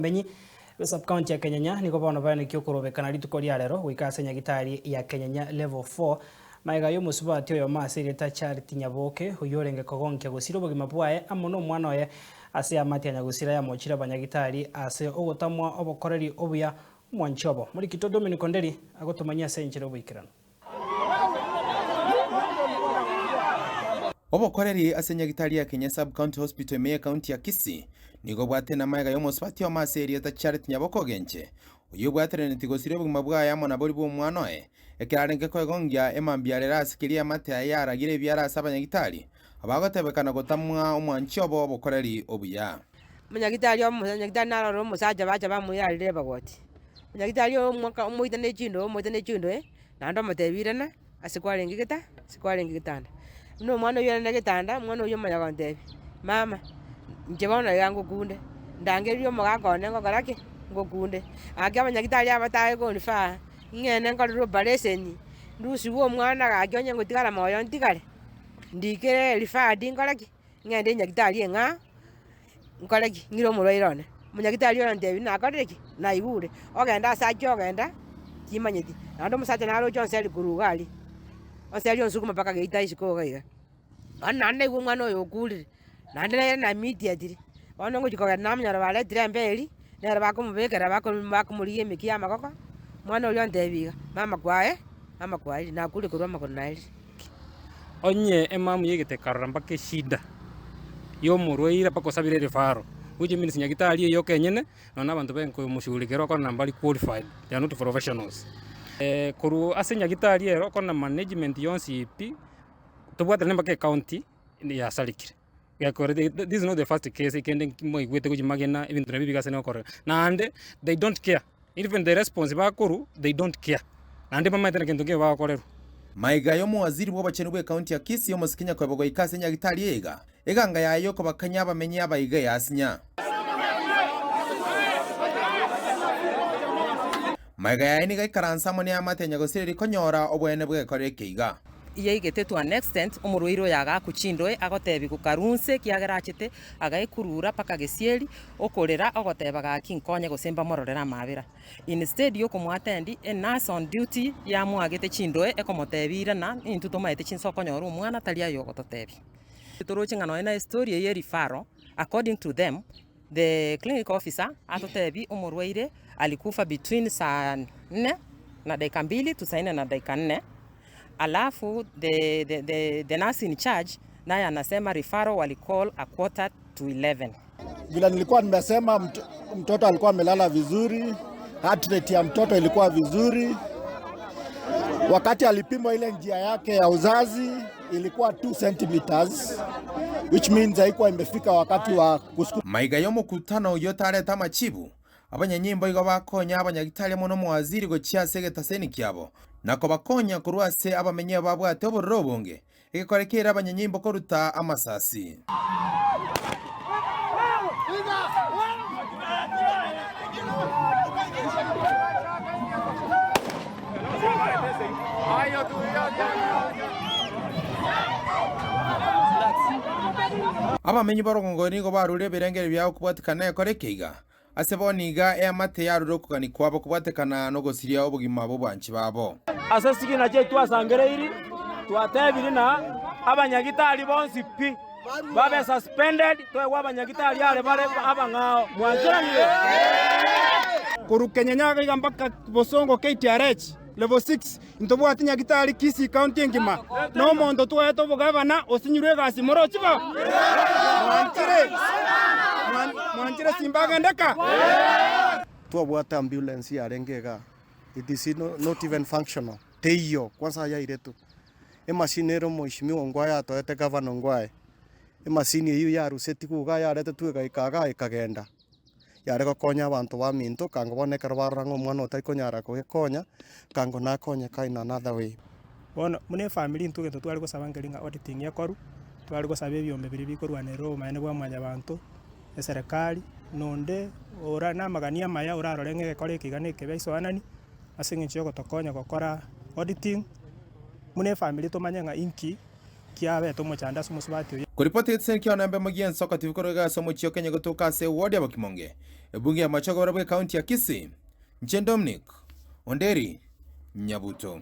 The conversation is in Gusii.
Abamenyi be sub-county ya Kenyenya nigo bono baenekia okorobekana rituko ria rero goika ase nyagitari ya Kenyenya level 4 magega y'omosubati oyomo ase erieta Charity Nyaboke oyio orenge kogonkia gosira obogima bwaye amo nomwana oye ase eamate ya nyagosira yamochire abanyagitari ase ogotamwa obokoreri obuya omwanchi obo. Morikito Dominic Onderi agotomanyia ase enchera y'oboikeranu. Obokoreri ase nyagitari ya Kenya Sub-County Hospital ime y'Ekaunti ya Kisii nigo bwatena magega y'omosubati omo ase erieta Charity Nyaboke Ogenche, oyio obwaterenetie gosiria obogima bwaye amo na boria bw'omwana oye, ekero arenge koegongia emambia arere ase keria eamate yaye yaragire ebiara ase abanyagitari abagotebekana gotamwa omwanchi obo obokoreri obuya. Omonyagitari omo omonyagitari narore omosacha bacha bamoyarire ebagoti, omonyagitari oyo omoka omoite ne chindoe omoite ne chindoe, naende omotebi irana ase kwarenge geta ase kwarenge getanda. Buna omwana oyio arenge getanda, omwana oyio omanya gontebia, mama inche bono iga ngokunde, ndangererie omogaka one ngokora ki? Ngokunde. Gaki abanyagitari aba batare konifaa, ng'ende nkorerwe operation, ndusiwe omwana gaki onye ngotigara moyo ntigare, ndikere referred nkore ki? Ng'ende enyagitari eng'ao, nkore ki? Ng'ire omorwaire one. Omonyagitari oyo ontebia nakorire ki? Naigure. Ogende ase achia ogenda, timanyeti. Naende omosacha naroche onseri korwa iga aria, onseri onsukuma mpaka geita isiko iga iga. Bono naende naigwa omwana oyo okurire, naende nere na immediately, bono ngochia kogenda namonyora baretire emberi, nere bakomobekera bako bakomorigia emekia ya amagoko, omwana oria ontebia iga, mama kwaye, mama kwaerire, nakure korwa amagoro naerire. Onye emamu y'egete ekarora mpaka eshida y'omorwaire mpaka osabire erifaro, which means nyagitari eyio ekenyene nonya na abanto benkomoshughulikera okonyora mbari qualified, they are not professionals. Korwa ase nyagitari ero okonyora management yonsi pi, tobwatane mpaka ecounty yasarekire. Gekore this is not the first case ekende mwaigwete gochia magena ebinto nabio biga ase nokorora. Naende they don't care, even the response bakorwa they don't care, naende bamaete na kento nkeiyo bagokorerwa. Magega y'omowaziri bw'obochenu bw'ekaunti ya Kisii omosike Nyakwebo goika ase nyagitari eye iga, eganga yaye y'okobakanya abamenyi aba iga yasinya. Magega yaye nigo aikaranse amo neamate ya nyagosireri konyora oboene bw'egekora eke iga. Yaigete to an extent, omorwaire oyo agaakwa chindoe, agotebiwa karue nse ekiagera achete agaekurura mpaka gesieri, okorera ogoteba gaki nkonye gose mbamororere amabera. Instead yokomoattend, enurse on duty yamoagete chindoe ekomotebia irana intwe tomaete chinsa okonyora omwana tari aye ogototebia. Toroche ng'a nonya na estory eye ye referral, according to them, The clinic officer atotebie omorwaire alikufa between saa nne na dakika mbili to saa nne na dakika nne, alafu the, the, the, the nurse in charge naye anasema referral wali call a quarter to 11. Vile nilikuwa nimesema mt mtoto alikuwa amelala vizuri, heart rate ya mtoto ilikuwa vizuri. Wakati alipimwa ile njia yake ya uzazi ilikuwa 2 centimeters which means haikuwa imefika wakati wa kusukuma. Maiga y'omokutano oyio tarete amachibu, abanyanyimbo igo bakonya abanyagitari amo nomowaziri gochia ase egetaseni kiabo, na kobakonya korwa ase abamenyi ababwate obororo obonge, egekore kere abanyanyimbo koruta amasasi. Abamenyi b'orogongo nigo barure ebirengererio biabo kobwatekana negekora eke iga, ase bono iga eamate yarure okogania kwabo kobwatekana nogosiria obogima bw'obanchi babo. Ase chigina chiaito twasangereiri, twatebire na abanyagitari bonsi pi babe suspended, toegwe abanyagitari are bare abang'ao. Mwancheranire? Korwa Kenyanyaga iga mpaka Bosongo KTRH level 6 Ntobwati nyagitari Kisii county engima, na omonto twaete obogavana osinyirwe egasi morochi bo? Mwanchire? Mwanchire simba agende ka? Twabwate ambulance yarenge igaa, it is not even functional, teiyo, kwanza yairetwe. Emachine ere omheshimiwa Ongwae atoete gavana Ongwae, emachine eyio yarusetigwe igaa yaretetwe egaika igaa ekagenda. Yare gokonya abanto baminto, kango bono ekero barora ng'a omwana otari konyara kogekonya, kango nakonyeka in another way. Bono buna efamiri intwe egento tware gosaba nkeri ng'a auditing ekorwe, tware gosaba ebiombe biria bikorwanerera obomaene bwa mwanyabanto, eserekari, na onde ora na amagani amaya orarore ng'a egekora eke iga na ekebe aisoanani, ase eng'encho ya ogotokonya gokora auditing, buna efamiri tomanye ng'a inki. Kiabete omochando ase omosubati oyio. Koripoti egetiseni kia onembe mogia ensoko tibi korwa iga ase omochie o Kenya gotoka ase eward ya Bokimonge, ebunge ya Machogo barabwo ekaunti ya Kisii. Inche Dominic Onderi Nyabuto.